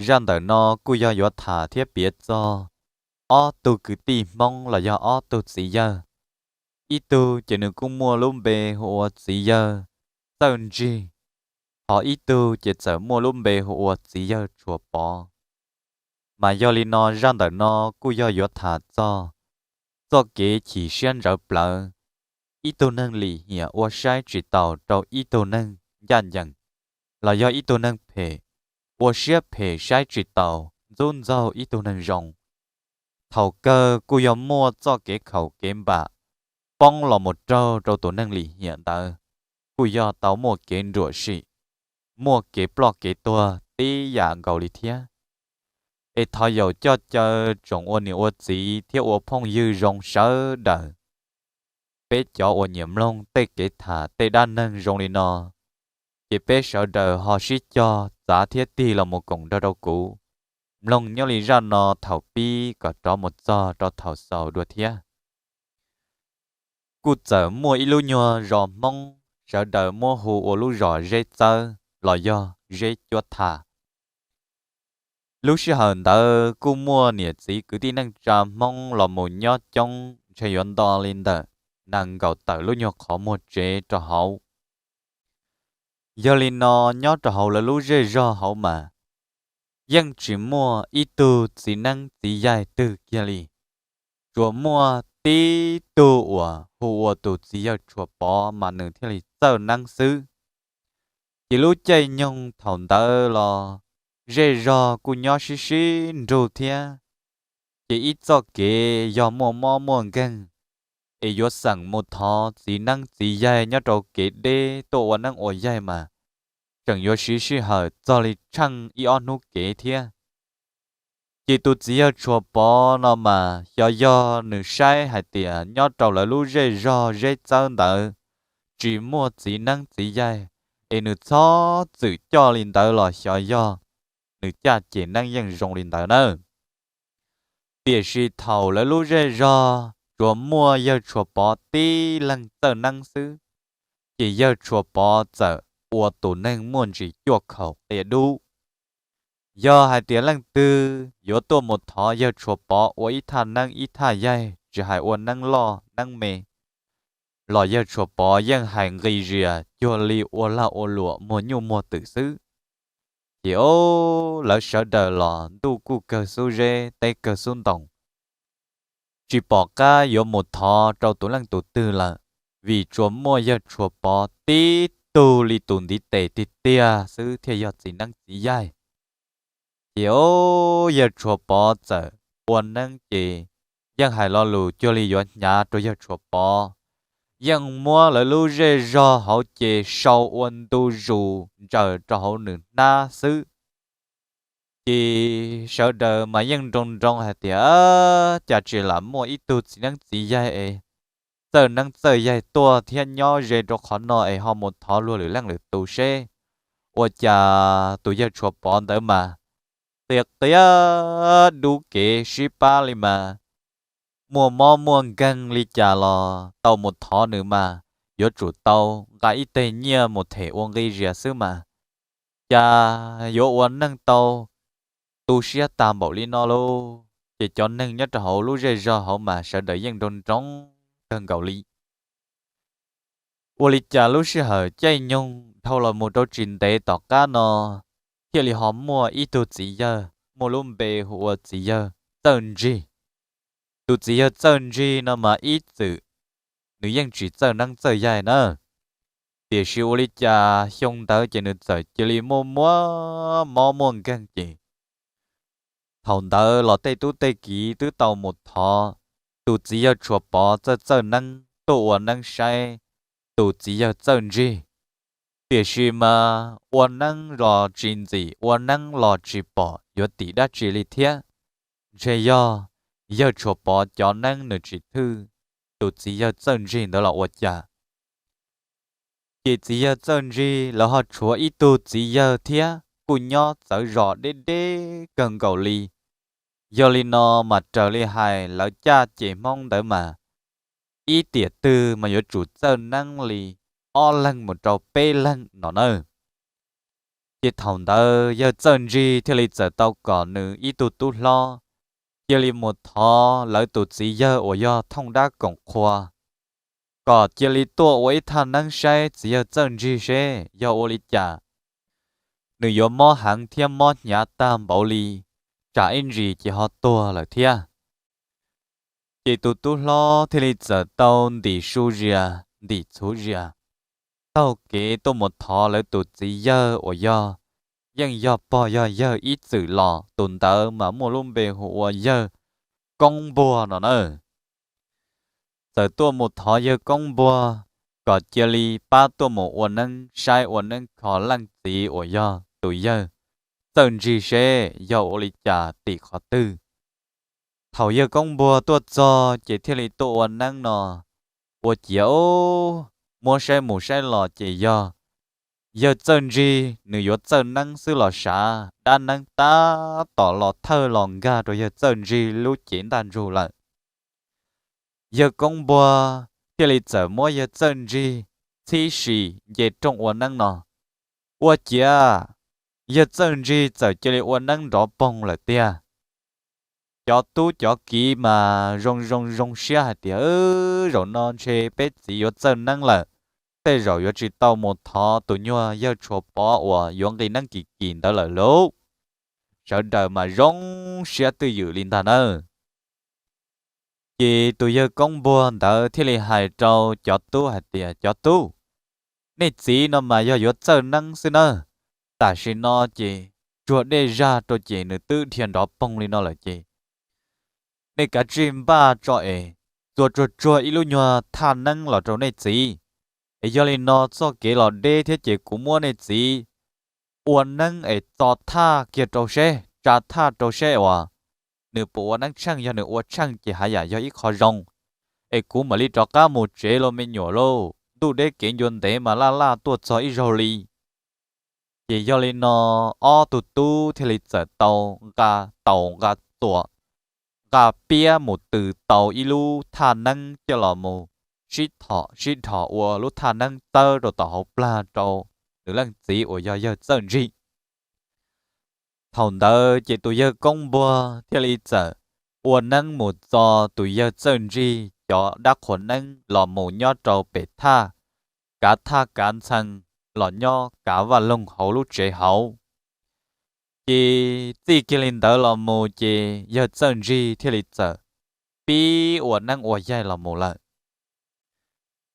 Zaj ntawm no kuj yog yuav tham thiab piav txog ob tug kwv tij Hmoob los yog ob tug txiv yawg. Ib tug ces nws kuj muaj lub npe hu ua txiv yawg Txawj Ntsig, ho ib tug ces txawm muaj lub npe hu ua txiv yawg Tshuas Pov. Mas yog li no zaj ntawm no kuj yog yuav tham txog txoj kev chim siab ntsawv plawv, ib tug neeg lim hiam ua saib tsis taus rau ib tug neeg ncaj ncees, los yog ib tug neeg phem, ua siab phem saib tsis taus ntxub ntxaug ib tug neeg zoo. Thaum kawg kuj yog muaj txoj kev khaum kev npam poob los mus raug rau tus neeg lim hiam ntawd, kuj yog tau muaj kev nruam sim, muaj kev ploj kev tuag tib yam nkaus li thiab. Es thov yaum coj caw tsoom ua niam ua txiv thiab ua phooj ywg zoo sawv daws, peb cov uas nyiam mloog tej kev tham tej dab neeg zoo li no, ces peb sawv daws ho sib cog txav thiab tig los mus koom nrog rau kuv mloog nyob li zaj no thaum pib kom rov mus txog rau thaum xaus dua thiab. Kuj txawm muaj ib lub nyuag zos Hmoob sawv daws muab hu ua lub zos Zeb Txawb los yog Zeb Cuab Tham. Lub sij hawm ntawd kuj muaj niam txiv kwv tij neej tsa Hmoob los mus nyob coob ntshe yuav nto li ntawm nees nkaum tawm lub nyuag qhov muag tsev rau hauv. Yog li no nyob rau hauv lawv lub zej zog hauv mas yeej tsis muaj ib tug txiv neeb txiv yaig twg kiag li, tsuas muaj tib tug uas hu ua tus txiv yawg Tshuas Pov mas nws thiaj li txawj neeb xwb. Ces lub caij nyoog thaum ntawd los zej zog kuj nyob sib sib nrug thiab, ces ib txoj kev yog muaj mob muaj nkeeg es yuav xeem mus thov txiv neeb txiv yaig nyob rau kev deb tuaj ua neeb ua yaig mas tseem yuav siv sij hawm txog li tsheej ib ob hnub kev thiab. Ces tus txiv yawg Tshuas Pov no mas xyov yog nws saib hais tias nyob rau lawv lub zej zog Zeb Txawb ntawd tsis muaj txiv neeb txiv yaig, es nws txhob txwm coj li ntawd los xyov yog nws caj ces neeb yeej zoo li ntawd nawb. Tiam sis thaum lawv lub zej zog tsuas muaj yawg Tshuas Pov tib leeg txawj neeb xwb, ces yawg Tshuas Pov txawm ua tus neeg muaj ntsis cuaj khaum qia dub. Yog hais tias leej twg yuav tuaj mus thov yawg Tshuas Pov ua ib thaj neeb ib thaj yaig tsis hais ua neeb loj neeb me, los yawg Tshuas Pov yeej hais nqi zias cuag li ua lag ua luam muag nyuj muag twm xwb. Ces o, lawv sawv daws los ntuj kuj kawg xub zeb teb kawg xub ntoo, tsis pom qab yuav mus thov rau tus leej tus twg lawm, vim tsuas muaj yawg Tshuas Pov tib tug li tus ntiv tes tiag tiag xwb thiaj yog txiv neeb txiv yaig. Ces o, yawg Tshuas Pov txawm ua neeb ces yeej hais lo lus cuag li yuav hnyav rau yawg Tshuas Pov, yeej muab lawv lub zej zog hauv ces sau ua ntu zus ntsaws rau hauv nws hnab xwb. Ces sawv daws mas yeej nroo nroo hais tias cas tsis lam muaj ib tug txiv neeb txiv yaig es txawj neeb txawj yaig tuaj thiab nyob ze rau qhov no es ho mus thov luag lwm leej lwm tus seb ua cas tus yawg Tshuas Pov ntawd mas qia qia dub kev sib pab li mas muaj mob muaj nkeeg li cas los tau mus thov nws mas yuav tsum tau nqa ib teg nyiaj mus them ua nqi zias xwb mas cas yuav ua neej tau tu siab tag npaum li no lauj. Ces cov neeg nyob rau hauv lub zej zog hauv mas sawv daws yeej nroo nroo kawg nkaus li. Ua li cas lub sij hawm caij nyoog dhau los mus rau tsis ntev tom qab no thiaj li ho muaj ib tug txiv yawg muaj lub npe hu ua txiv yawg Txawj Ntsig. Tus txiv yawg Txawj Ntsig no mas ib txwm nws yeej tsis txawj neeb txawj yaig na, tiam sis ua li cas xyoo ntawd ces nws txawm cia li muaj muaj mob muaj nkeeg ces thaum ntawd los tej tub tej kiv twb tau mus thov tus txiv yawg Tshuas Pov txawj txawj neeb tuaj ua neeb saib tus txiv yawg Txawj Ntsig, tiam sis mas ua neeb los tsis ntxim ua neeb los tsis pom yuav tim dab tsi li thiab. Ntshe yog yawg Tshuas Pov cov neeb nws tsis thwj tus txiv yawg Txawj Ntsig ntawd los ua cas. Ces txiv yawg Txawj Ntsig lawv ho tshuav ib tug txiv yawg thiab kuj nyob txawv zos deb deb kawg nkaus li. Yog li no mas raws li hais lawv caj ces Hmoob ntawd mas ib tiam twg mas yuav tsum txawj neeb li ob leeg mus rau peb leeg no nawb. Ces thaum ntawd yawg Txawj Ntsig thiaj li txawm tau kom nws ib tug tub hlob cia li mus thov lawv tus txiv yawg uas yog Thooj Dab Koom Qhua, kom cia li tuaj ua ib thaj neeb saib txiv yawg Txawj Ntsig seb yog ua li cas nws yuav mob heev thiab mob hnyav tag npaum li, tsam ib ntsis ces ho tuag lawm thiab. Ces tus tub hlob thiaj li txawm tau ntim su zias ntim txhuv zias taug kev tuaj mus thov lawv tus txiv yawg uas yog, yeej yog pog yog yawg ib txwm los, tus ntawd mas muaj lub npe hu ua yawg Koob Npuag no na. Txawm tuaj mus thov yawg Koob Npuag kom cia li pab tuaj mus ua neeb saib ua neeb kho leej txiv uas yog tus yawg Txawj Ntsig seb yog ua li cas tim qhov twg. Thaum yawg Koob Npuag tuaj txog ces thiaj li tuaj ua neeb no, ua ciav muab saib mus saib los ces yog yawg Txawj Ntsig nws yuav txawj neeb xwb los sav, dab neeb tab tom los thawj los nkag rau yawg Txawj Ntsig lub cev ntaj ntsug lawm. Yawg Koob Npuag thiaj li txawm muab yawg Txawj Ntsig txhib sim nce rooj ua neeb no, ua ciav yawg Txawj Ntsig txawm cia li ua neeb nrov poog lawm tiag. Cov tub cov kiv mas zoo zoo zoo siab hais tias, zaum no ntshe peb txiv yuav txawj neeb lawm, tej zaum yuav tsis tau mus thov tus nyuag yawg Tshua Pov uas yuav nqi neeb kim kim ntawd lawm lauj. Sawv daws mas zoo siab twj ywm li ntag nawb. Ces tus yawg Koob Npuag ntawd thiaj li hais rau cov tub hais tias, cov tub, nej txiv no mas yog yuav txawj neeb xwb nawb. Tam sim no ces tsuag dej zag rau ces nws twb dhia nrov poog li no lawm ces nej kav tsij npaj tso es txua tsuag tsuag ib lub nyuag thaj neeb los rau nej txiv. Es yog li no txoj kev los deb thiab ces kuv muab nej txiv ua neeb es txo thaj kiag rau seb, tsa thaj rau seb uas nws puas ua neeb tsheej, yog nws ua tsheej ces haj yam yog ib qho zoo. Es kuv mam li rov qab mus tsev los me nyuam lauj, ntuj deb kev ncua ntev mas laj laj tuaj txog ib zaug li. Ces yog li no ob tug tub thiaj li txawm tau nqa taus nqa txuas, nqa piab mus tws tau ib lub thaj neeb coj los mus sib thom sib dhos ua lub thaj neeb txawb rau tom hauv plag rau nws leej txiv uas yog yawg Txawj Ntsig. Thaum ntawd ces tus yawg Koob Npuag thiaj li txawm ua neeb mus txo tus yawg Txawj Ntsig cov dab qhuas neeb los mus nyob rau pem thaj, kav thaj kav ntxhee los nyob kav vaj loog hauv lub tsev hauv. Ces txij kiag li ntawd los mus ces yawg Txawj Ntsig thiaj li txawm pib ua neeb ua yaig los mus lawm.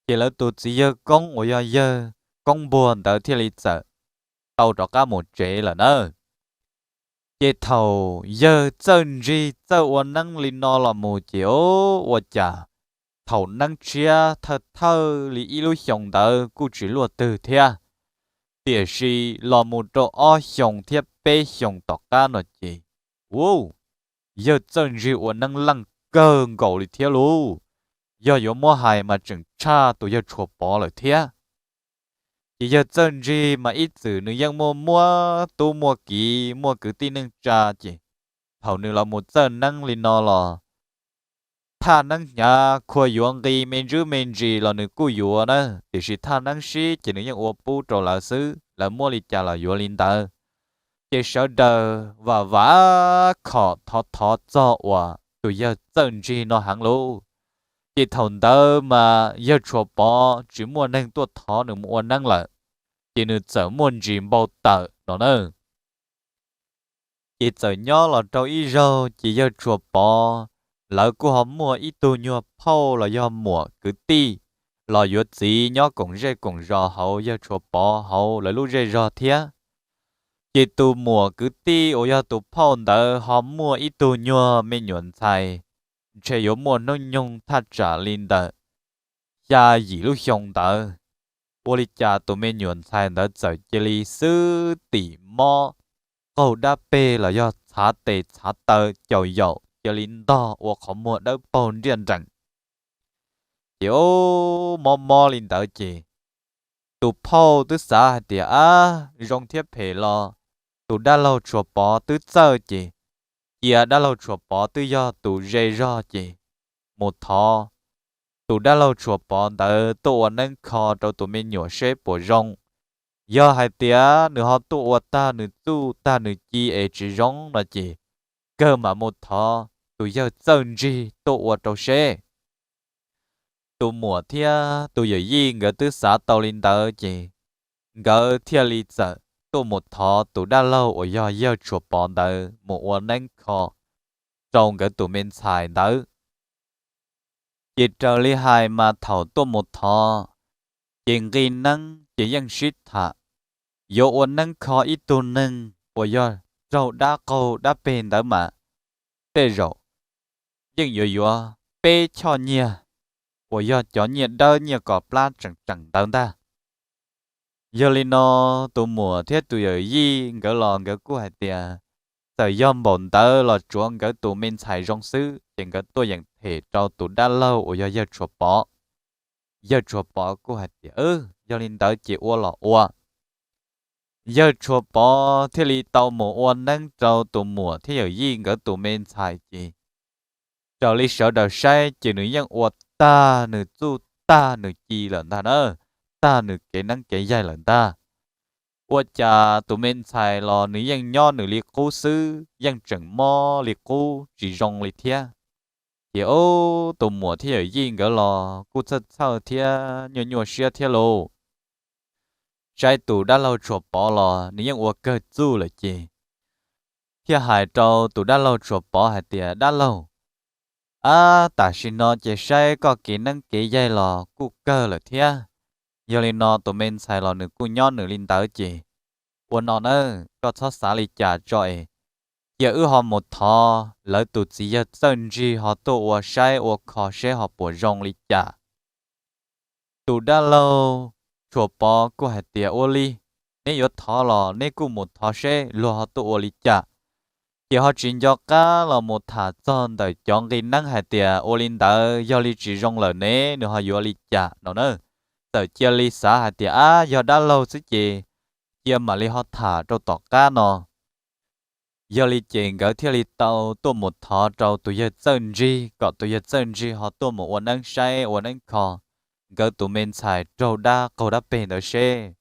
Ces lawv tus txiv yawg koob uas yog yawg Koob Npuag ntawd thiaj li txawm tau rov qab mus tsev lawm na. Ces thaum yawg Txawj Ntsig txawj ua neeb li no los mus ces o, ua cas thaum neeb tshiab thawj thawj li ib lub xyoo ntawd kuj tsis luaj twg thiab, tiam sis los mus rau ob xyoos thiab peb xyoos tom qab no ces, u, yawg Txawj Ntsig ua neeb leej kawg nkaus li thiab lauj. Yog yuav muab hais mas tseem tshaj tus yawg Tshuas Pov lawm thiab. Ces yawg Txawj Ntsig mas ib txwm nws yeej muaj muaj tub muaj kiv muaj kwv tij neej tsa ces thaum nws los mus txawj neeb li no los thaj neeb hnyav khua yuav nqi me ntsis me ntsis los nws kuj yuav na, tiam sis thaj neeb sib ces nws yeej ua pub rau lawv xwb, lawv muab li cas los yuav li ntawd. Ces sawv daws vam vam khom thov thov txog uas tus yawg Txawj Ntsig no heev lauj. Ces thaum ntawd mas yawg Tshuas Pov tsis muaj neeg tuaj thov nws mus ua neeb lawm, ces nws txawm muaj ntsis npau taws no na. Ces txawm nyob los rau ib zaug ces yawg Tshuas Pov lawv kuj ho muaj ib tug nyuag phauj los yog muam kwv tij los yuav txiv nyob koom zej koom zos hauv yawg Tshuas Pov hauv lawv lub zej zog thiab. Ces tus muam kwv tij uas yog tus phauj ntawd ho muaj ib tug nyuag me nyuam ntxhais, ntshe yuav muaj hnub nyoog thaj tsam li ntawm xya yim lub xyoo ntawd. Ua li cas tus me nyuam ntxhais ntawd txawm cia li xwb tim mob, qaug dab peg los yog txhav tes txhav taw caum yaum cia li ntog ua qhov muag dawb paug nriaj nreem. Ces o, mob mob li ntawd ces tus phauj twb xav hais tias, ab, zoo thiab phem los tus dab laug Tshuas Pov twb txawj ces cia dab laug Tshuas Pov twb yog tus ze zog ces mus thov tus dab laug Tshuas Pov ntawd tuaj ua neeb kho rau tus me nyuam seb puas zoo. Yog hais tias nws ho tuaj ua tag nws txuj tag nws ci es tsis zoo no ces kawg mam mus thov tus yawg txawj ntsig tuaj ua rau seb. Tus muam thiab tus yawm yij nkawd twb xav tau li ntawd ces nkawd thiaj li txawm tuaj mus thov tus dab laug uas yog yawg Tshuas Pov ntawd mus ua neeb kho rau nkawd tus me ntxhais ntawd. Ces raws li hais mas thaum tuaj mus thov, ces nqi neeb ces yeej sib tham, yuav ua neeb kho ib tug neeg uas yog raug dab qaug dab peg ntawd mas tej zaum yeej yuav yuav peb choj nyiaj uas yog cov nyiaj dawb nyiaj kom plab tseem tseem ntawd ntag. Yog li no, tus muam thiab tus yawm yij nkawd los nkawd kuj hais tias txawm yog npaum ntawd los tsuav nkawd tus me ntxhais zoo xwb ces nkawd tuaj yeem them rau tus dab laug uas yog yawg Tshuas Pov. Yawg Tshuas Pov kuj hais tias, Yog li ntawd ces ua los ua. Yawg Tshuas Pov thiaj li tau mus ua neeb rau tus muam thiab yawm yij nkawd tus me ntxhais ces raws li sawv daws saib ces nws yeej ua tag nws txuj tag nws ci lawm ntag na, tag nws kev neeb kev yaig lawm ntag. Ua cas tus me ntxhais los nws yeej nyob nws li qub xwb, yeej tseem mob li qub tsis zoo li thiab. Ces tus muam thiab yawm yij nkawd los kuj txhawj txhawj thiab nyuaj nyuaj siab thiab lauj. Saib tus dab laug Tshuas Pov los nws yeej ua kawg txuj lawm ces thiaj hais rau tus dab laug Tshuas Pov hais tias, Dab laug, ab, tam sim no ces saib koj kev neeb kev yaig los kuj kawg lawm thiab. Yog li no tus me ntxhais los nws kuj nyob nws li ntawd ces ua no nawb, koj txhob xav li cas tso es cia wb ho mus thov lawv tus txiv yawg txawj ntsig ho tuaj ua saib ua kho seb ho puas zoo li cas. Tus dab laug Tshuas Pov kuj hais tias, Ua li, neb yuav thov los neb kuj mus thov seb luag ho tuaj ua li cas. Ces ho tsis nco qab los mus tham txog ntawm cov nqi neeb hais tias ua li ntawd yog li tsis zoo lawm ne nws ho yuav li cas no na. Txawm cia li xav hais tias, Ab, yog dab laug xwb ces cia mam li ho tham rau tom qab no. Yog li ces nkawd thiaj li tau tuaj mus thov rau tus yawg txawj ntsig kom tus yawg txawj ntsig ho tuaj mus ua neeb saib ua neeb kho nkawd tus me ntxhais raug dab qaug dab peg ntawd seb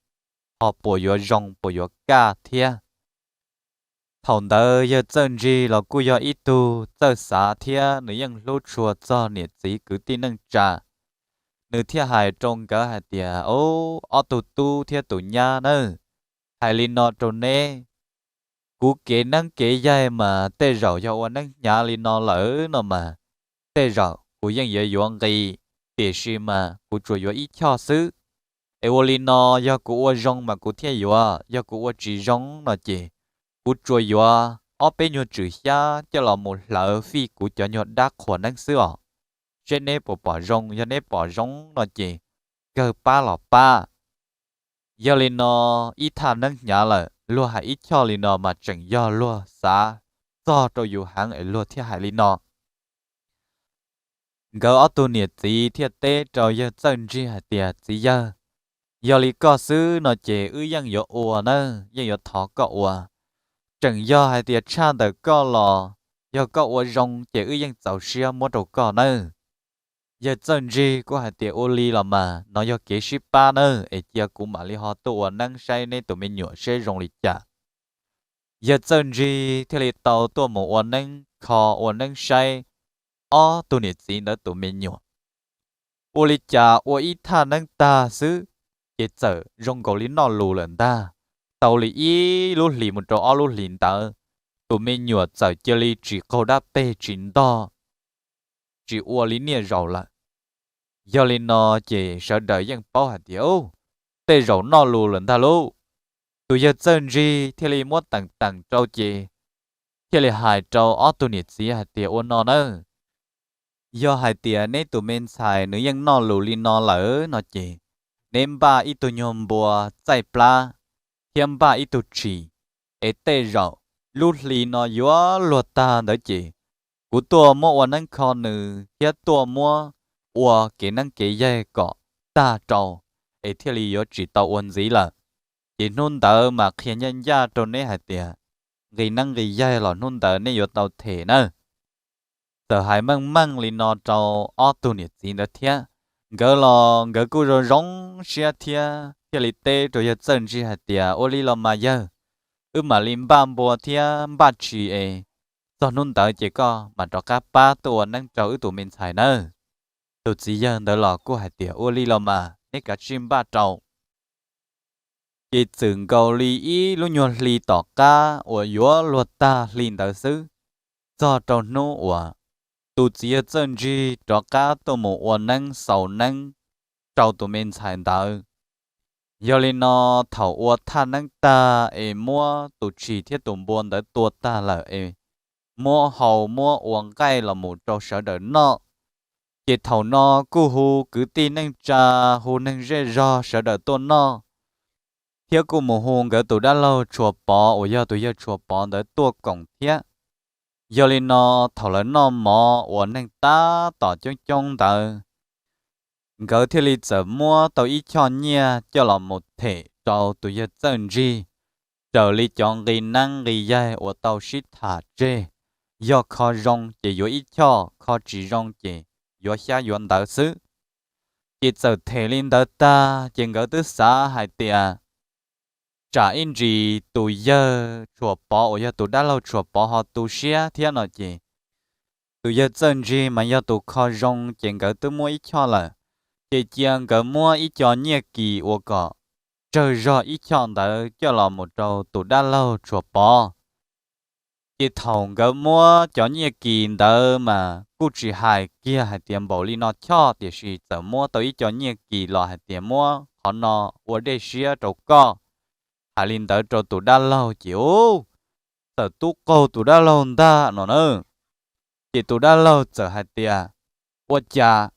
ho puas yuav zoo puas yuav kaj thiab. Thaum ntawd yawg txawj ntsig los kuj yog ib tug txawj xav thiab nws yeej hlub tshua txog niam txiv kwv tij neej tsa. Nws thiaj hais rau nkawd hais tias, Ob, ob tug tub thiab tus nyab nawb, hais li no rau neb, kuv kev neeb kev yaig mas tej zaum yog ua neeb hnyav li no lawm no mas tej zaum kuv yeej yuav yuav nqi, tiam sis mas kuv tsuas yuav ib choj xwb. Es ua li no, yog kuv ua zoo mas kuv thiaj yuav, yog kuv ua tsis zoo no ces kuv tsuas yuav ob peb nyuag tswm xyab coj los mus hlawv fij kuv cov nyuag dab qhuas neeb xwb os. Seb neb puas pom zoo, yog neb pom zoo no ces kawg pab los pab. Yog li no, ib thaj neeb hnyav lawm luag hais ib choj li no mas tseem yog luag xav txog rau yus heev es luag thiaj hais li no. Nkawd ob tug niam txiv thiaj teb rau yawg txawj ntsig hais tias, Txiv yawg, yog li koj xwb no ces wb yeej yuav ua nawb, yeej yuav thov koj ua. Tseem yog hais tias tshaj ntawm koj los yog koj ua zoo ces wb yeej txaus siab muab rau koj nawb. Yawg txawj ntsig kuj hais tias, Ua li los mas no yog kev sib pab nawb, es cia kuv mam li ho tuaj ua neeb saib neb tus me nyuam seb zoo li cas. Yawg txawj ntsig thiaj li tau tuaj mus ua neeb kho ua neeb saib ob tug niam txiv ntawd tus me nyuam. Ua li cas ua ib thaj neeb tag xwb, ces txawm zoo nkaus li noj lus lawm ntag. Tau li ib lub hlis mus rau ob lub hlis ntawd, tus me nyuam txawm cia li tsis qaug dab peg tsis ntog, tsis ua li niaj zaus lawm. Yog li no ces sawv daws yeej paub hais tias, Tej zaum noj lus lawm ntag lauj. Tus yawg txawj ntsig thiaj li muab teem teem rau ces thiaj li hais rau ob tug niam txiv hais tias, Ua no nawb, yog hais tias neb tus me ntxhais nws yeej noj lus li no lawm no ces neb npaj ib tug nyuag npua txaij plab thiab npaj ib tug tshis, es tej zaum lub hli no yuav luag tag ntawd ces kuv tuaj muab ua neeb kho nws thiab tuaj muab ua kev neeb kev yaig kom tag rau, es thiaj li yuav tsis tau ua ntxiv lawm. Ces hnub ntawd mas qhia ncaj ncaj rau neb hais tias nqi neeb nqi yaig los hnub ntawd neb yuav tau them nawb. Txawm hais meej meej li no rau ob tug niam txiv ntawd thiab, nkawd los nkawd kuj zoo zoo siab thiab thiaj li teb rau yawg Txawj Ntsig hais tias, Ua li los mas yawg, wb mam li npaj npua thiab npaj tshis es txog hnub ntawd ces koj mam rov qab pab tuaj ua neeb rau wb tus me ntxhais nawb. Tus txiv yawg ntawd los kuj hais tias, Ua li los mas neb kav tsij npaj rau. Ces txwm nkaus li ib lub nyuag hli tom qab uas yuav luag tag hli ntawd xwb, txog rau hnub uas tus txiv yawg Txawj Ntsig rov qab tuaj mus ua neeb xaus neeb rau tus me ntxhais ntawd. Yog li no, thaum ua thaj neeb tag es muab tus tshis thiab tus npua ntawd tua tag lawm es muab hau muab ua nqaij los mus rau sawv daws noj. Ces thaum no kuj hu kwv tij neej tsa, hu neeg zej zog sawv daws tuaj noj, thiab kuj mus hu nkawd tus dab laug Tshuas Pov uas yog tus yawg Tshuas Pov ntawd tuaj koom thiab. Yog li no, thaum lawv noj mov uas neeg tab tom coob coob ntawd, nkawd thiaj li txawm muab tau ib choj nyiaj coj los mus them rau tus yawg Txawj Ntsig, raws li cov nqi neeb nqi yaig uas tau sib tham tseg. Yog kho zoo ces yuav ib choj, kho tsis zoo ces yuav xyab yuav ntawv xwb. Ces txawm them li ntawd tag ces nkawd twb xav hais tias tsam ib ntsis tus yawg Tshuas Pov uas yog tus dab laug Tshuas Pov ho tu siab thiab no ces tus yawg Txawj Ntsig mas yog tus kho zoo ces nkawd twb muab ib choj lawm, ces cia nkawd muab ib co nyiaj kis uas kom tsawg zog ib choj ntawd coj los mus rau tus dab laug Tshuas Pov. Ces thaum nkawd muab cov nyiaj kis ntawd mas kuj tsis hais kiag hais tias npaum li no choj, tiam sis txawm muab tau ib co nyiaj kis los hais tias muab qhov no ua dej siab rau koj. Hais li ntawd rau tus dab laug ces ub, txawm tub qaug tus dab laug ntag no na. Ces tus dab laug txawm hais tias, Ua cas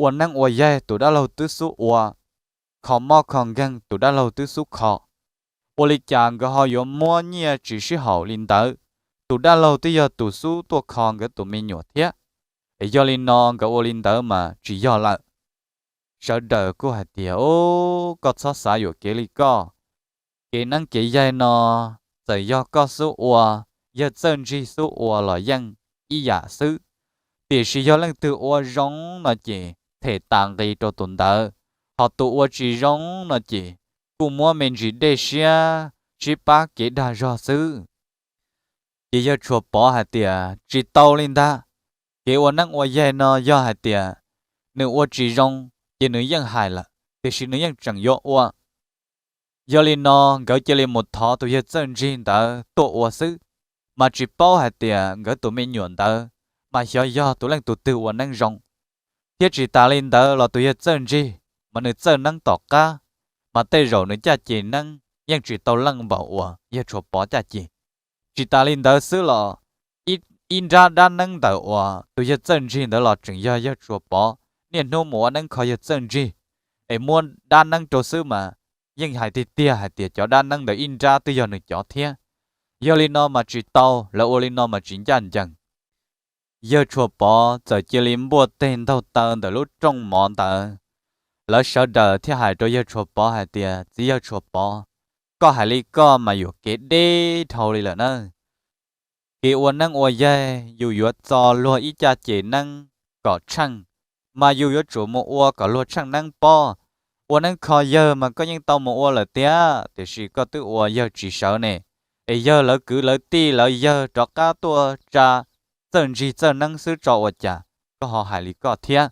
ua neeb ua yaig tus dab laug twb xub ua, kho mob kho nkeeg tus dab laug twb xub kho, ua li cas nkawd ho yuav muab nyiaj tsis sib haum li ntawd? Tus dab laug twb yog tus xub tuaj kho nkawd tus me nyuam thiab, es yog li no nkawd ua li ntawd mas tsis yog lawm. Sawv daws kuj hais tias, Ub, koj txhob xav yuam kev li koj. Kev neeb kev yaig no txawm yog koj xub ua, yawg Txawj Ntsig xub ua los yeej ib yam xwb. Tiam sis yog leej twg ua zoo no ces them tas nqi rau tus ntawd, ho tus ua tsis zoo no ces kuj muab me ntsis dej siab sib pab kev dag zog xwb. Ces yawg Tshuas Pov hais tias, Tsis tau li ntag. Kev ua neeb ua yaig no yog hais tias nws ua tsis zoo ces nws yeej hais lawm, tiam sis nws yeej tseem yuav ua. Yog li no nkawd cia li mus thov tus yawg Txawj Ntsig ntawd tuaj ua xwb, mas tsis paub hais tias nkawd tus me nyuam ntawd mas xyov yog tus leej tus twg ua neeb zoo. Thiab tsis tas li ntawd los tus yawg Txawj Ntsig mas nws txawj neeb tom qab, mas tej zaum nws caj ces neeb yeej tsis tau leej npaum uas yawg Tshuas Pov caj ces. Tsis tas li ntawd xwb los ib, ib nrab dab neeb ntawm uas tus yawg Txawj Ntsig ntawd los tseem yog yawg Tshuas Pov niaj hnub mus ua neeb kho yawg Txawj Ntsig, es muab dab neeb rau xwb mas yeej hais tiag tiag hais tias cov dab neeb ntawd ib nrab twb yog nws cov thiab. Yog li no mas tsis tau, lawv ua li no mas tsis ncaj ncees. Yawg Tshuas Pov txawm cia li npuaj teg ntaug taw ntawm lub rooj mov ntawd. Lawv sawv daws thiaj hais rau yawg Tshuas Pov hais tias, Txiv yawg Tshuas Pov, koj hais li koj mas yuam kev deb dhau li lawm na. Kev ua neeb ua yaig yus yuav txo luag ib caj ces neeb kom tsheej, mas yus yuav tsum mus ua kom luag tsheej neeb pob. Ua neeb kho yawg mas koj yeej tau mus ua lawm tiag, tiam sis koj twb ua yawg tsis sawv ne, es yawg lawv kwv lawv tij lawv yawg rov qab tuaj tsa Txawj Ntsig Txawj Neeb xwb tso ua cas koj ho hais li koj thiab.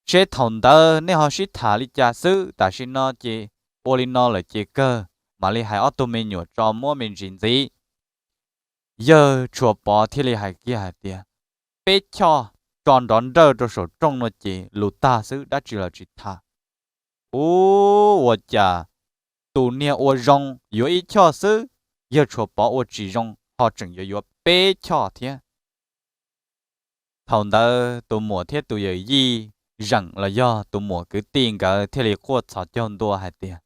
Seb thaum ntawd nej ho sib tham li cas xwb, tam sim no ces ua li no lawm ces kawg mam li hais ob tug me nyuam tso muab me ntsis ntxiv. Yawg Tshuas Pov thiaj li hais kiag hais tias, Peb choj tso nrov nrawj rau saum rooj no ces lus tag xwb dab tsi los tsis tham. Ub, ua cas tus niag ua zoo yuav ib choj xwb, yawg Tshuas Pov ua tsis zoo ho tseem yuav yuav peb choj thiab. Thaum ntawd tus muam thiab tus yawm yij zeem los yog tus muam kwv tij nkawd thiaj li quaj txhos caug ntua hais tias,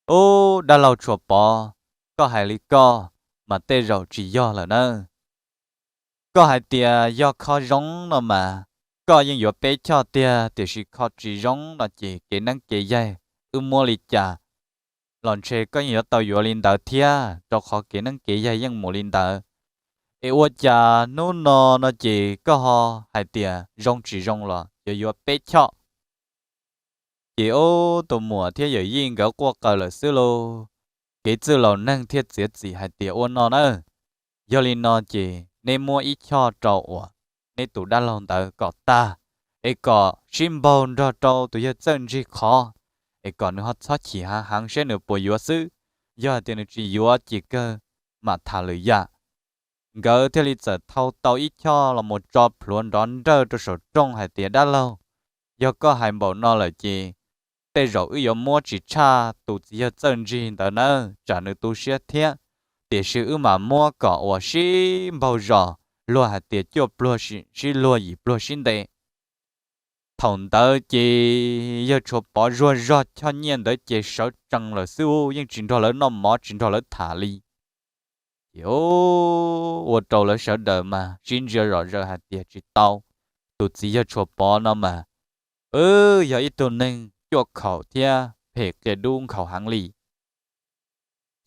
Ub, dab laug Tshuas Pov, koj hais li koj mas tej zaum tsis yog lawm nawb. Koj hais tias yog kho zoo no mas koj yeej yuav peb choj tiag, tiam sis kho tsis zoo no ces kev neeb kev yaig wb muab li cas los ntshe koj yeej yuav tau yuav li ntawd thiab, rau qhov kev neeb kev yaig yeej mus li ntawd. Es ua cas hnub no no ces koj ho hais tias zoo tsis zoo los yuav yuav peb choj? Ces ub, tus muam thiab yawm yij nkawd quaj qw lawm xwb lauj. Kev txwj laus neeg thiaj txiav txim hais tias ua no na, yog li no ces neb muab ib choj rau uas neb tus dab laug ntawd kom tag, es kom sib npaug nrog rau tus yawg Txawj Ntsig qhov, es kom nws ho txhob chim heev heev seb nws puas yuav xwb. Yog hais tias nws tsis yuav ces kawg mam tham lwm yam. Nkawd thiaj li txawm thau tau ib choj los mus tso plhuav nrov nrawj rau saum rooj hais tias, Dab laug, yog koj hais npaum no lawm ces tej zaum wb yuav muab tsis tshaj tus txiv yawg Txawj Ntsig ntawd nawb, tsam nws tu siab thiab. Tiam sis wb mam muab kom uas sib npaug zos, luag hais tias cuaj pluag sib luag, yim pluag sib ntes. Thaum ntawd ces yawg Tshuav Pov zuag zog choj nyiaj ntawd ces sawv tsees lawm xwb, yeej tsis nrog lawv noj mov, tsis nrog lawv tham li. Ces ua rau lawv sawv daws mas sib ntsia zom zaws hais tias tsis tau, tus txiv yawg Tshuav Pov no mas, wb yog ib tug neeg cuaj khaum thiab phem qia dub nkhaus heev li.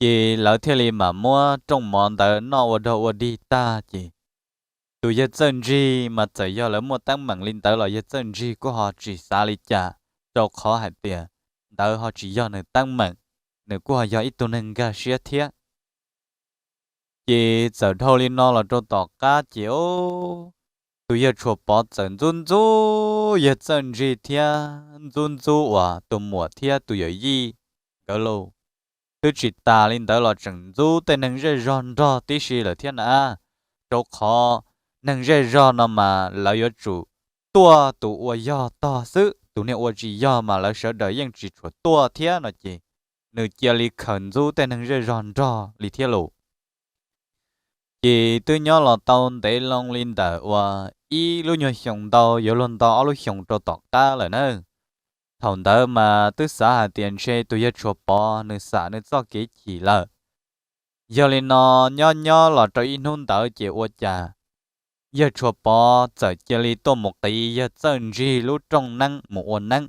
Ces lawv thiaj li mam muab rooj mov ntawd noj ua dog ua dig tag ces tus yawg Txawj Ntsig mas txawm yog lawv muaj teeb meem li ntawd los yawg Txawj Ntsig kuj ho tsis xav li cas, rau qhov hais tias ntawd ho tsis yog nws teeb meem, nws kuj ho yog ib tug neeg nkag siab thiab. Ces txawm dhau li no los rau tom qab ces ub, tus yawg Tshuav Pov txawm ntxub ntxub yawg Txawj Ntsig thiab ntxub ntxub uas tus muam thiab tus yawm yij nkawd lauj. Twb tsis tas li ntawd los tseem ntxub tej neeg zej zog nrog tib si lawm thiab na, rau qhov neeg zej zog no mas lawv yuav tsum tuaj tus ua yog tog xwb, tus niag ua tsis yog mas lawv sawv daws yeej tsis tshua tuaj thiab no ces nws cia li khaws ntxub tej neeg zej zog nrog li thiab lauj. Ces twb nyob los tau ntev loo li ntawm uas ib lub nyuag xyoo ntau yuav luag nto ob lub xyoos rau tom qab lawm na. Thaum ntawd mas twb xav hais tias ntshe tus yawg Tshuav Pov nws xam nws txoj kev chim lawm. Yog li no nyob nyob los rau ib hnub ntawd ces ua cas yawg Tshuav Pov txawm cia li tuaj mus qiv yawg Txawj Ntsig lub rooj neeb mus ua neeb.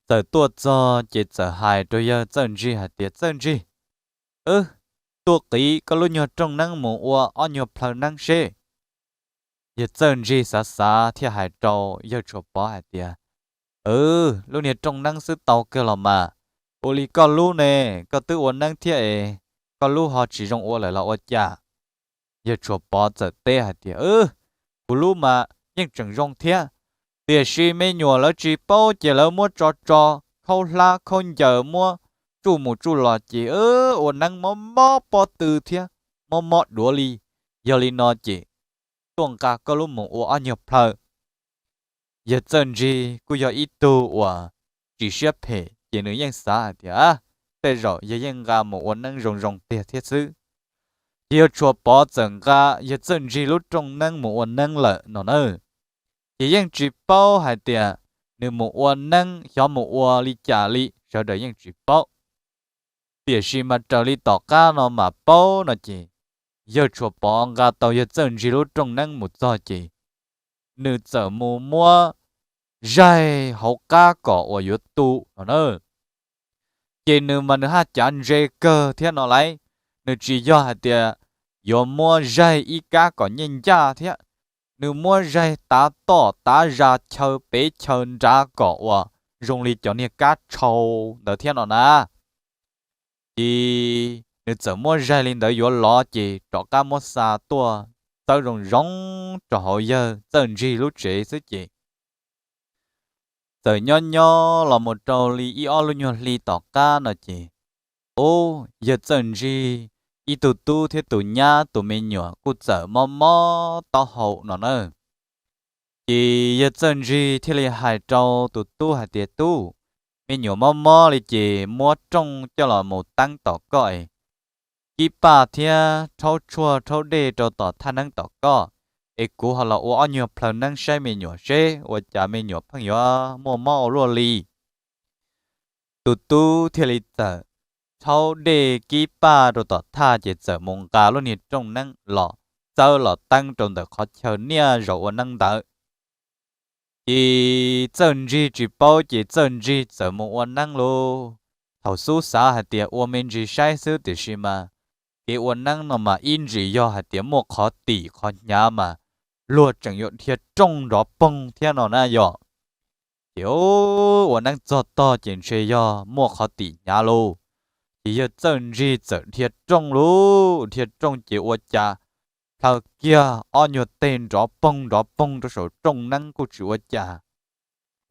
Txawm tuaj txog ces txawm hais rau yawg Txawj Ntsig hais tias, Txawj Ntsig, wb tuaj qiv koj lub nyuag rooj neeb mus ua ob nyuag plhaw neeb seb. Yawg Txawj Ntsig xav xav thiaj hais rau yawg Tshuav Pov hais tias, Wb lub niag rooj neeb xwb tau kawg los mas, ua li koj lub ne, koj twb ua neeb thiab es koj lub ho tsis zoo ua lawm los ua cas? Yawg Tshuav Pov txawm teb hais tias, Wb, kuv lub mas yeej tseem zoo thiab, tiam sis me nyuam lawv tsis paub ces lawv muab tso tso, khaub hlab khaub ncaws muab tsuj mus tsuj los ces ua neeb mob mob pob tw thiab mob mob duav li. Yog li no ces tuaj nqa koj lub mus ua ob nyuag plhaw. Yawg Txawj Ntsig kuj yog ib tug uas tsis siab phem ces nws yeej xav hais tias, Tej zaum yawg yeej nqa mus ua neeb zoo zoo tiag thiab xwb. Ces yawg Tshuav Pov txawm nqa yawg Txawj Ntsig lub rooj neeb mus ua neeb lawm no na. Ces yeej tsis paub hais tias nws mus ua neeb xyov mus ua li cas li, sawv daws yeej tsis paub. Tiam sis mas raws li tom qab no mas paub no ces, yawg Tshuav Pov nqa tau yawg Txawj Ntsig lub rooj neeb mus txog ces nws txawm mus muab zaig hauv qab kom uas yuav tu no na. Ces nws mas nws haj cav ntse kawg thiab no lauj, nws tsis yog hais tias yuav muab zaig ib kab kom nyiaj ncaj thiab, nws muab zaig tav toj tav zag chaw pem chaw nrad kom uas zoo li cov niag kab tshau ntawd thiab no na. Ces nws txawm muab zaig li ntawd yuav lov ces rov qab muab xa tuaj txawb zoo zoo rau hauv yawg Txawj Ntsig lub tsev xwb ces txawm nyob nyob los mus rau li ib ob lub nyuag hli tom qab no ces, ub, yawg Txawj Ntsig ib tug tub thiab tus nyab tus me nyuam kuj txawm mob mob taub hau no na. Ces yawg Txawj Ntsig thiaj li hais rau tus tub hais tias, Tub, me nyuam mob mob li ces muab rooj coj los mus teeb tom koj es kib paj thiab rhaub tshuaj rhaub dej rau tom thaj neeb tom koj, es kuv ho los ua ob nyuag plhaw neeb saib me nyuam seb ua cas me nyuam pheej yuav muaj mob ua luaj li. Tus tub thiaj li txawm rhaub dej kib paj rau tom thaj ces txawm mus nqa lub niag rooj neeb los txawb los teeb rau ntawm qhov chaw niaj zaus ua neeb ntawd. Ces Txawj Ntsig tsis paub ces Txawj Ntsig txawm mus ua neeb lauj. Thaum xub xav hais tias ua me ntsis saib xwb tiam sis mas kev ua neeb no mas ib ntsis yog hais tias muaj qhov tim qhov hnyav mas luag tseem yuav dhia rooj nrov poog thiab no na yom. Ces ua neeb txog tog ces ntshe yog muaj qhov tim hnyav lauj. Ces yawg Txawj Ntsig txawm dhia rooj lauj, dhia rooj ces ua cas plhaw kiag ob nyuag teg nrov poog nrov poog rau saum rooj neeb kuj tsis ua cas.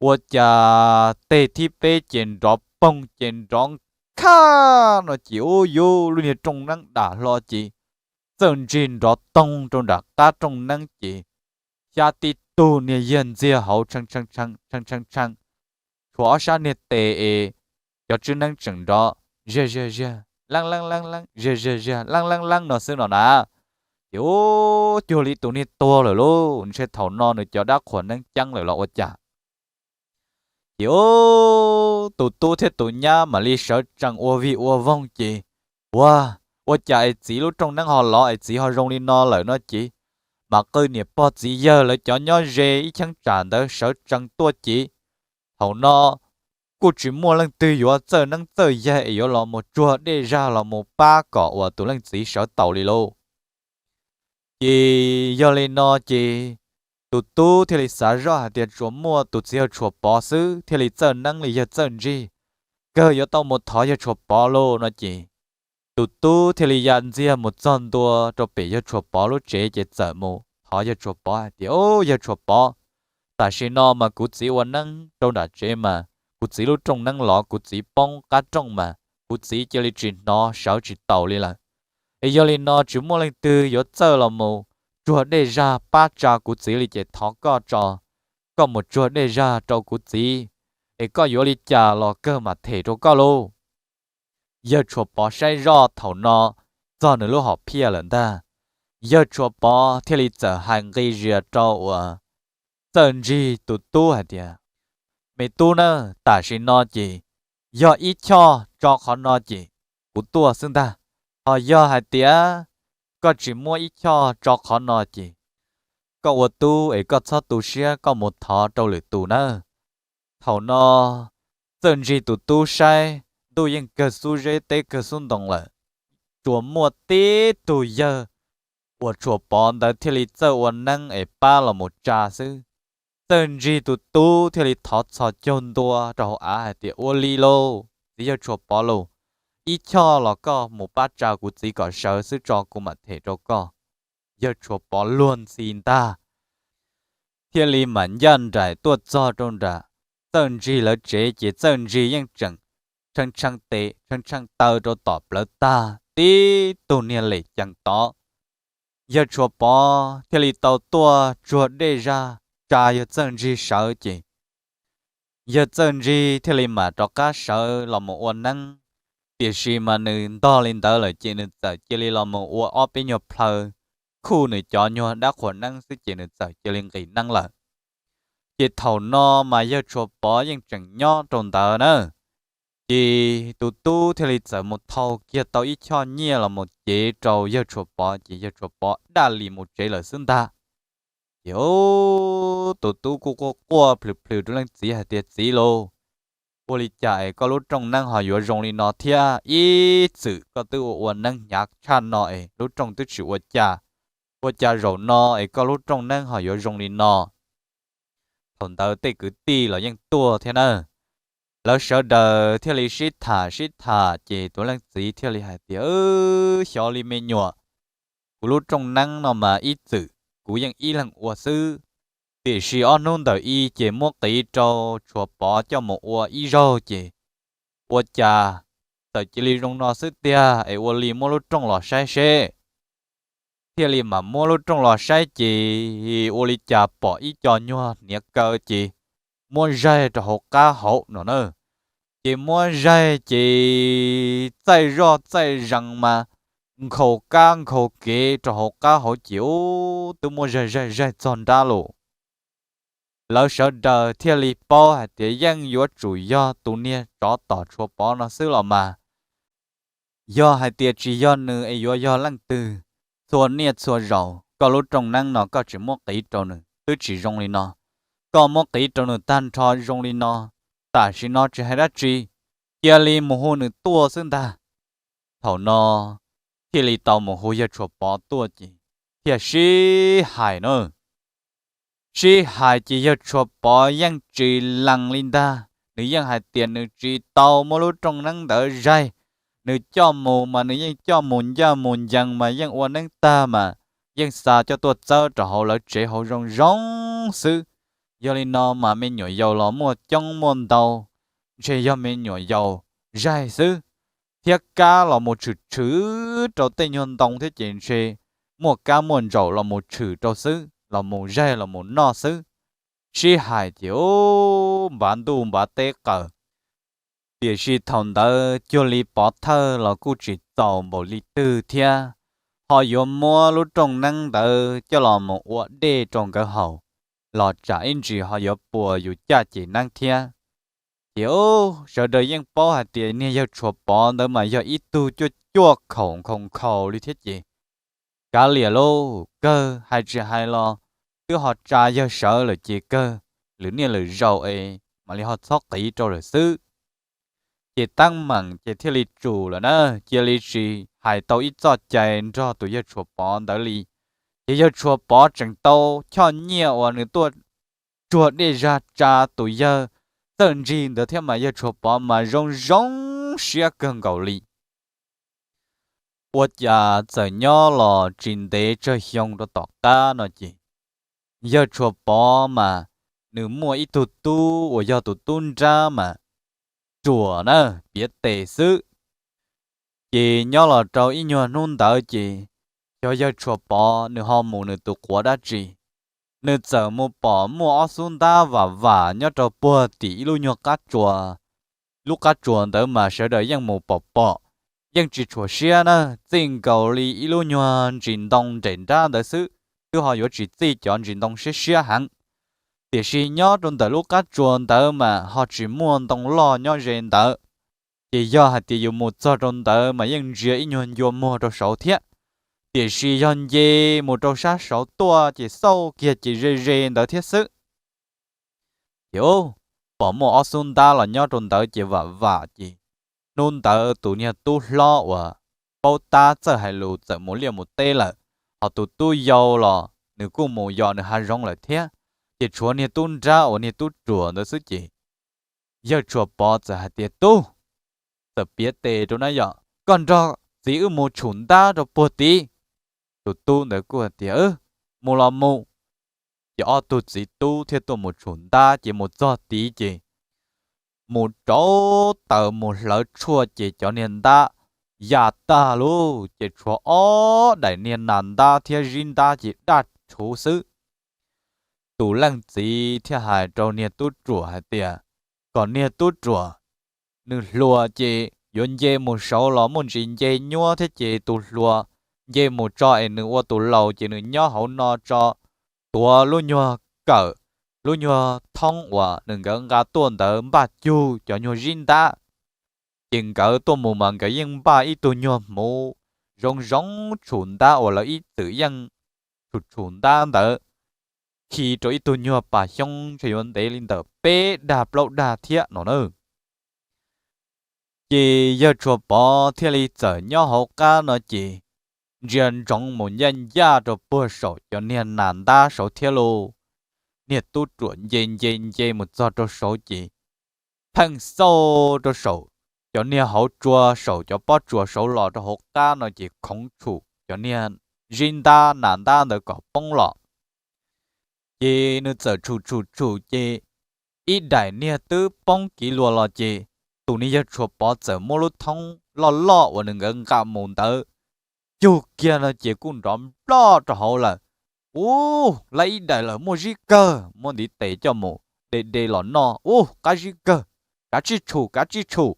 Ua cas teg thib peb ces nrov poog ces nrov khaj no ces ub yuv lub niag rooj neeb dam hlo ces Txawj Ntsig nrov toog rau nram qab rooj neeb ces xyab tib tug niag yag ntxiag hauv tshee tshee tshee, tshuav ob sab niag tes es cov tswb neeb tseem nrov zag zag zag leeb leeb leeb leeb zag zag zag leeb leeb leeb no xwb no na. Ces ub cuag li tus niag tuag lawm lauj, ntshe thaum no nws cov dab qhuas neeb ceeb lawm los ua cas. Ces ub tus tub thiab tus nyab mam li sawv tsees ua vig ua voog ces, ua, ua cas es txiv lub rooj neeb ho lov es txiv ho zoo li no lawm no ces, mam qw niam pog txiv yawg lawv cov nyob ze ib cheeb tsam ntawd sawv tsees tuaj ces, thaum no kuj tsis muaj leej twg yuav txawj neeb txawj yaig es yuav los mus tsuag dej zag los mus pab kom uas tus leej txiv sawv taus li lauj. Ces yog li no ces tus tub thiaj li xav zoj hais tias tsuas muaj tus txiv yawg Tshuas Pov xwb thiaj li txawj neeb li yawg Txawj Ntsig, kawg yuav tau mus thov yawg Tshuas Pov lauj no ces, tus tub thiaj li ya ntxiag mus txog ntua rau pem yawg Tshuas Pov lub tsev ces txawm mus thov yawg Tshuas Pov hais tias, Au, yawg Tshuas Pov, tam sim no mas kuv txiv ua neeb rau nram tsev mas kuv txiv lub rooj neeb lov kuv txiv poob qab rooj mas kuv txiv cia li tsis hnov sawv tsis taus li lawm. Es yog li no tsis muaj leej twg yuav txawj los mus tsuag dej zag pab tsa kuv txiv li ces thov koj tso, koj mus tsuag dej zag rau kuv txiv, es koj yuav li cas los kawg mam them rau koj lauj. Yawg Tshuas Pov saib zoj thaum no txog nws lub hom phiaj lawm ntag. Yawg Tshuas Pov thiaj li txawm hais nqi zias rau uas Txawj Ntsig tus tub hais tias, Me tub na, tam sim no ces yog ib choj tso qhov no ces kuv tuaj xwb ntag. Ho yog hais tias koj tsis muab ib choj tso qhov no ces koj ua tub es koj txhob tu siab, koj mus thov rau lwm tus nawb. Thaum no Txawj Ntsig tus tub saib ntuj yeej kawg xub zeb teb kawg xub ntoo lawm, tsuas muaj tib tug yawg uas Tshuas Pov ntawd thiaj li txawj ua neeb es pab los mus tsa xwb. Txawj Ntsig tus tub thiaj li thov txhos caug ntua rau hauv av hais tias, Ua li lauj, txiv yawg Tshuas Pov lauj, ib choj los koj mus pab tsa kuv txiv kom sawv xwb tso kuv mam them rau koj. Yawg Tshuas Pov luag ntxhi ntag, thiaj li mam ncaj nraim tuaj txog rau nram Txawj Ntsig lawv tsev ces Txawj Ntsig yeej tseem tshee tshee tes tshee tshee taw rau tom plawv tag tib tug niag lem cees tod. Yawg Tshuas Pov thiaj li tau tuaj tsuag dej zag tsa yawg Txawj Ntsig sawv ces yawg Txawj Ntsig thiaj li mam rov qab sawv los mus ua neeb. Tiam sis mas nws ntog li ntawd lawm ces nws txawm cia li los mus ua ob peb nyuag plhaw khuj nws cov nyuag dab qhuas neeb xwb ces nws txawm cia li nqis neeb lawm. Ces thaum no mas yawg Tshuas Pov yeej tseem nyob rau ntawd na. Ces tus tub thiaj li txawm mus thau kiag tau ib choj nyiaj los mus cev rau yawg Tshuas Pov ces yawg Tshuas Pov daj li mus tsev lawm xwb ntag. Ces tus tub kuj quaj quaj plhws plhws rau leej txiv hais tias, Txiv lauj, ua li cas es koj lub rooj neeb ho yuav zoo li no thiab? Ib txwm koj twb ua ua neeb hnyav tshaj no es lub rooj twb tsis ua cas, ua cas zaum no es koj lub rooj neeb ho yuav zoo li no? Thaum ntawd tej kwv tij los yeej tuaj thiab na. Lawv sawv daws thiaj li sib tham sib tham ces tus leej txiv thiaj li hais tias, Xyov li me nyuam, kuv lub rooj neeb no mas ib txwm kuv yeej ib leeg ua xwb, tiam sis ob hnub ntawm i ces muab qiv rau Tshuas Pov coj mus ua ib zaug ces ua cas txawm cia li zoo no xwb tiag es ua li muab lub rooj los saib seb. Thiaj li mam muab lub rooj los saib ces ua li cas pom ib co nyuag hniav kaw ces muab zaig rau hauv qab hauv no na. Ces muab zaig ces txaij zoj txaij zees mas nkhaus kab nkhaus kev rau hauv qab hauv ces ub twb muab zaig zaig zaig txog nrab lawm. Lawv sawv daws thiaj li paub hais tias yeej yuav tsum yog tus niag tsov tom Tshuas Pov no xwb los mas. Yog hais tias tsis yog nws es yuav yog leej twg? Txhua niaj txhua zaus koj lub rooj neeb no koj tsis muab qiv rau nws twb tsis zoo li no. Koj muab qiv rau nws tag nrho zoo li no, tam sim no tsis hais dab tsi, cia li mus hu nws tuaj xwb ntag. Thaum no thiaj li tau mus hu yawg Tshuas Pov tuaj ces thiaj sib hais na. Sib hais ces yawg Tshuas Pov yeej tsis lees li ntag, nws yeej hais tias nws tsis tau muab lub rooj neeb ntawd zaig. Nws coj mus mas nws yeej coj mus ncaj mus ncees mas yeej ua neeb tag mas yeej xa coj tuaj txawb rau hauv lawv tsev hauv zoo zoo xwb. Yog li no mas me nyuam yaus los muaj coob muaj ntau, ntshe yog me nyuam yaus zaig xwb, thiab kab los mus tshwm tshwm rau tej nyuag ntoo thiab ces ntshe muaj kab muaj ntsaum los mus tshwm rau xwb, los mus zaig los mus noj xwb. Sib hais ces ub, npav ntuj npav teb qawm. Tiam sis thaum ntawd cuag li pov thawj los kuj tsis txaus npaum li twg thiab, ho yuav muab lub rooj neeb ntawd coj los mus ua dej rau nkawd haus los tsam ib ntsis ho yuav puas yus caj ces neeb thiab. Ces ub, sawv daws yeej paub hais tias niag yawg Tshuas Pov ntawd mas yog ib tug cuaj cuaj khaum nkhaus nkhaus li thiab ces kav liam lauj, kawg hais tsis hais los twb ho tsa yawg sawv lawm ces kawg lwm niaj lwm zaus es mam li ho txhob qiv rau lawm xwb. Ces teeb meem ces thiaj li tsum lawm na, cia li tsis hais tau ib txoj cai nrog tus yawg Tshuas Pov ntawd li. Ces yawg Tshuas Pov tseem tau choj nyiaj uas nws tuaj tsuag dej zag tsa tus yawg txawj ntsig ntawd thiab mas yawg Tshuas Pov mas zoo zoo siab kawg nkaus li. Ua cas txawm nyob los tsis ntev tsawg xyoo rau tom qab no ces yawg Tshuas Pov mas nws muaj ib tug tub uas yog tus tub nrab mas ruam na, piav tes xwb. Ces nyob los rau ib nyuag hnub ntawd ces xyov yawg Tshuas Pov nws ho mus nws tus quav dab tsi, nws txawm mus pom muaj ob xub ntab vam vam nyob rau puag tim ib lub nyuag qab tsuas, lub qab tsuas ntawd mas sawv daws yeej mus pom pom, yeej tsis tshua siab na, txij nkaus li ib lub nyuag ntsis ntoo nres nrab ntawd xwb, twb ho yuav tsis txij cov ntsis ntoo siab siab heev. Tiam sis nyob rau ntawm lub qab tsuas ntawd mas ho tsis muaj ntoo loj nyob ze ntawd, ces yog hais tias yus mus txog rau ntawd mas yeej ntsia ib nyuag ncua muag rau saud thiab. Tiam sis yog nce mus rau sab saud tuaj ces xauj kiag ces ze ze ntawd thiab xwb. Ces ub, pom muaj ob xub ntab los nyob rau ntawd ces vam vam ces hnub ntawd tus niag tub hlob uas paub tab txawj hais lus txawm mus liaj mus teb lawm, ho tus tub yau los nws kuj mus yos nws hav zoov lawm thiab. Ces tshuav niag tub nrab uas niag tub ruam ntawd xwb ces yawg Tshuas Pov txawm hais tias, Tub, txawm piav tes rau na yom, koj nrog txiv wb mus tshum ntab rau puag tid. Tus tub ntawd kuj hais tias, Mus los mus. Ces ob tug txiv tub thiaj tuaj mus tshum ntab ces mus txog tid ces mus rauv taws mus hlawv tshuaj ces cov niag ntab ya tag lug ces tshuav ob daim niag nas ntab thiab zib ntab ces daj rhuv xwb. Tus leej txiv thiaj hais rau niag tub ruam hais tias, Kom niag tub ruam nws hluas ces yuav nce mus saud los muaj ntsis nce nyuab thiab ces tus hluas nce mus tso es nws ua tus laus ces nws nyob hauv no tso, tuav lub nyuag kawm, lub nyuag thoob uas nws nkawd nqa tuaj ntawd npaj cug cov nyuag zib ntab. Ces nkawd tuaj mus mas nkawd yeej npaj ib tug nyuag hmuv zoo zoo tshum ntab uas lawv ib txwm yeej tshum tshum ntab ntawd khi rau ib tug nyuag pas xyoob ntshe yuav ntev li ntawm peb dag plaub dag thiab no na. Ces yawg Tshuas Pov thiaj li txawm nyob hauv qab no ces ntsia ntsoov mus ncaj ncaj rau puag saum cov niag nas ntab saud thiab lauj. Niag tub ruam nce nce nce mus txog rau saud ces pheej xauj rau saum cov niag hauv tsua saum cov pob tsuas saud los rau hauv qab no ces khoov tshum cov niag zib ntab nas ntab ntawd kom poob los. Ces nws txawm tshum tshum tshum ces ib daim niag twb poob kiv luas los ces tus niag yawg Tshuas Pov txawm muab lub thoob loj loj uas nws nkawd nqa mus ntawd cug kiag no ces kuj nrov nploj rau hauv lawm. Ub, lawv ib daim lawm, muaj zib kawg, muab ntiv tes coj mus de de los noj. Ub, qab zib kawg, kav tsij tshum, kav tsij tshum.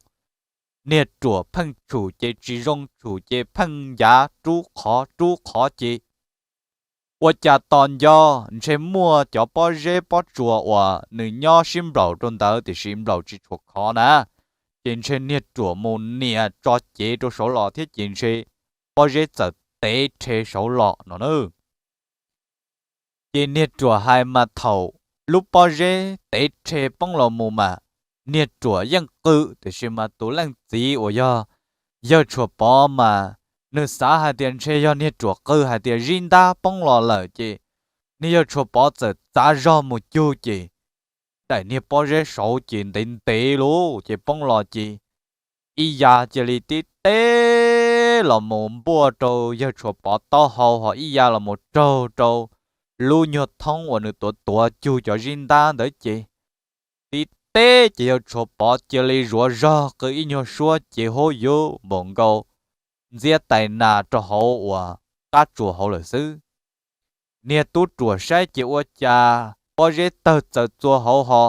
Niag ruam pheej tshum ces tsis zoo, tshum ces pheej ncav rub qhov rub qhov ces ua cas tos nco ntshe muaj cov pob zeb pob tsuas uas nws nyob sib nplaum rau ntawd tiam sis nplaum tsis tshua khov na, ces ntshe niag ruam mus nias tso cev rau saud los thiab ces ntshe pob zeb txawm tev rhe saud los no na. Ces niag ruam hais mas thaum lub pob zeb tev rhe poob los mus mas niag ruam yeej qw, tiam sis mas tus leej txiv uas yog yawg Tshuas Pov mas nws xav hais tias ntshe yog niag ruam qw hais tias zib ntab poob los lawm ces niag yawg Tshuas Pov txawm txav zog mus cug ces daim niag pob zeb saud ces ntev ntev lug ces poob los ces ib ya cia li tib teb los mus npuaj rau yawg Tshuas Pov taub hau ho ib ya los mus raug rau lub nyuag thoob uas nws tuav tuav cug cov zib ntab ntawd ces tib teb ces yawg Tshuas Pov cia li zuav zog qw ib nyuag suab ces hub yuv npaum nkaus ntxiab tais nas rau hauv uas qab tsuas hauv lawm xwb. Niag tub ruam saib ces ua cas pob zeb tawg txaws txua hauv ho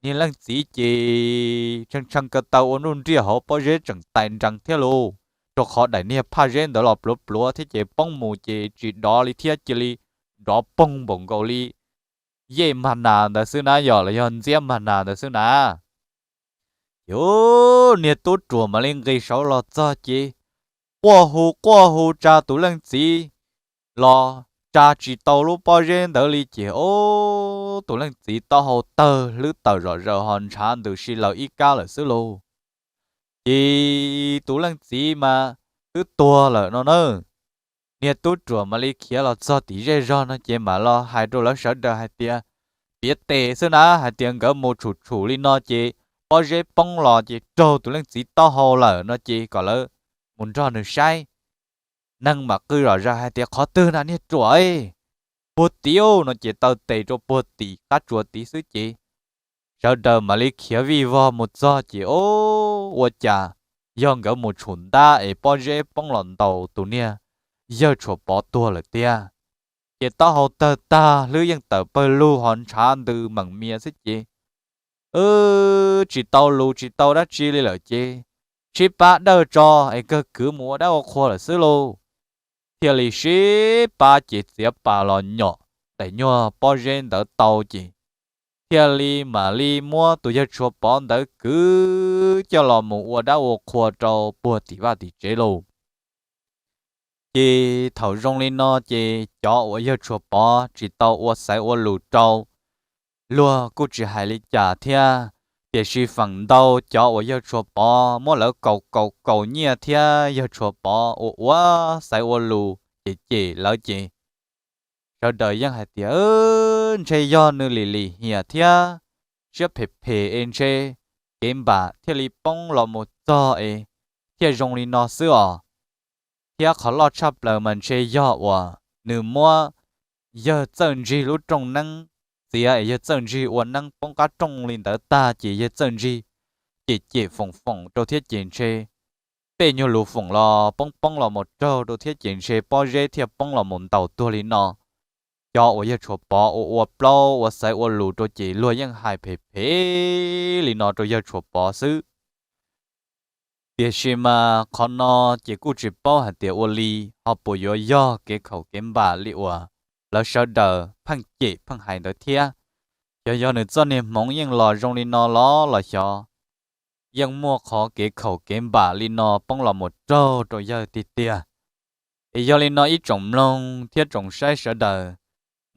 niag leej txiv ces tshee tshee kaw taw ua nruj nriaj hauv pob zeb tseem tais nrees thiab lauj, rau qhov daim niag phaj zeb ntawd los pluav pluav thiab ces poob mus ces tsis dov li thiab cia li nrov poog npaum nkaus li yej mag nas ntawd xwb na yog los yog ntxiab mag nas ntawd xwb na. Ces niag tub ruam mam li nqis saud los txog ces quaj hu quaj hu tsa tus leej txiv los tsa tsis tau lub pob zeb ntawd li ces o, tus leej txiv taub hau tawg hlwb tawm zom zaws ho ntshav ntws si laws ib kab lawm xwb lauj. Ces tus leej txiv mas twb tuag lawm no na. Niag tub ruam mam li khiav los txog tim zej zog no ces mam los hais rau lawv sawv daws hais tias piav tes xwb na hais tias nkawd mus tshum tshum li no ces pob zeb poob los ces raug tus leej txiv taub hau lawm no ces kom lawv mus nrog nws saib. Neeg mam qw zom zaws hais tias qhov twg na niag ruam, puag tim no ces taw tes rau puag tim qab tsuas tid xwb ces sawv daws mam li khiav vij vog mus txog ces o, ua cas yog nkawd mus tshum ntab es pob zeb poob los ntaus tus niag yawg Tshuas Pov tuag lawm tiag. Ces taub hau tawg tag hlwb yeej tawm pawg lug ho ntshav ntws meem mias xwb ces tsis tau lus tsis tau dab tsi li lawm ces sib pab dawj tso es kawg kwv mus ua dab ua qhua lawm xwb lauj. Thiaj li sib pab ces txiav pas los nyom daim nyuag pob zeb ntawd tau ces thiaj li mam li muab tus yawg Tshuas Pov ntawd kwv coj los mus ua dab ua qhua rau puag tim vaj tim tsev lauj. Ces thaum zoo li no ces cov uas yawg Tshuas Pov tsis tau ua xaiv ua lus rau luag kuj tsis hais li cas thiab, tiam sis feem ntau cov uas yawg Tshuas Pov muab lawv kaus kaus kaus nyiaj thiab yawg Tshuas Pov ua ua xaiv ua lus ces cem lawv ces sawv daws yeej hais tias ntshe yog nws lim lim hiam thiab siab phem phem es ntshe kev npam thiaj li poob los mus txog es thiaj zoo li no xwb os. Thiab qhov loj tshaj plaws mas ntshe yog uas nws muab yawg Txawj Ntsig lub rooj neeb txiav es yawg Txawj Ntsig ua neeb poob qab rooj li ntawd tag ces yawg Txawj Ntsig cem cem foom foom rau thiab ces ntshe tej nyuag lus foom los poob poob los mus raug rau thiab ces ntshe pob zeb thiaj poob los mus ntaus tuag li no. Cov uas yawg Tshuas Pov ua ua plaub ua xaiv ua lus rau ces luag yeej hais phem phem li no rau yawg Tshuas Pov xwb. Tiam sis mas qhov no ces kuj tsis paub hais tias ua li ho puas yuav yog kev khaum kev npam li uas lawv sawv daws pheej cem pheej hais ntawd thiab. Xyov yog nws txoj niag hmoov yeej los zoo li no los los xyov yeej muaj qhov kev khaum kev npam li no poob los mus raug rau yawg tiag tiag. Es yog li no ib tsoom mloog thiab tsoom saib sawv daws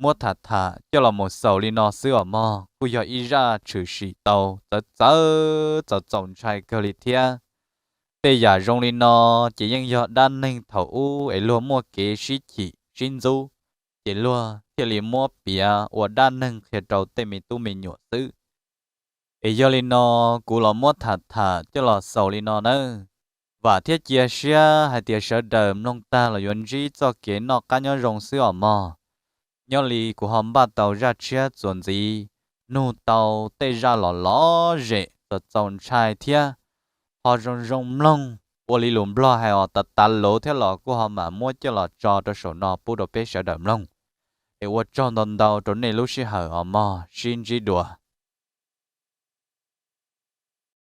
muab tham tham coj los mus xaus li no xwb os mog, kuj yog ib zaj tshwm sim tau txawv txawv txaus txaus ntshai kawg li thiab. Tej yam zoo li no ces yeej yog dab neeg thaum ub es luag muaj kev sib chim sib ntxub, ces luag thiaj li muab piav ua dab neeg qhia rau tej me tub me nyuam xwb. Es yog li no kuv los muab tham tham coj los xaus li no nawb. Vam thiab cia siab hais tias sawv daws mloog tag los yuav ntsib txoj kev noj qab nyob zoo xwb os mog. Nyob li kuv ho npaj tau zaj tshiab txuas ntxiv, nug tau tej zaj los lom zem txaus txaus ntshai thiab ho zoo zoo mloog ua li lus Nplog hais os, tav tav luv thiab los kuj ho mam muab coj los tso rau saum no pub rau peb sawv daws mloog. Es ua tsaug ntau ntau rau nej lub sij hawm os mog, sib ntsib dua.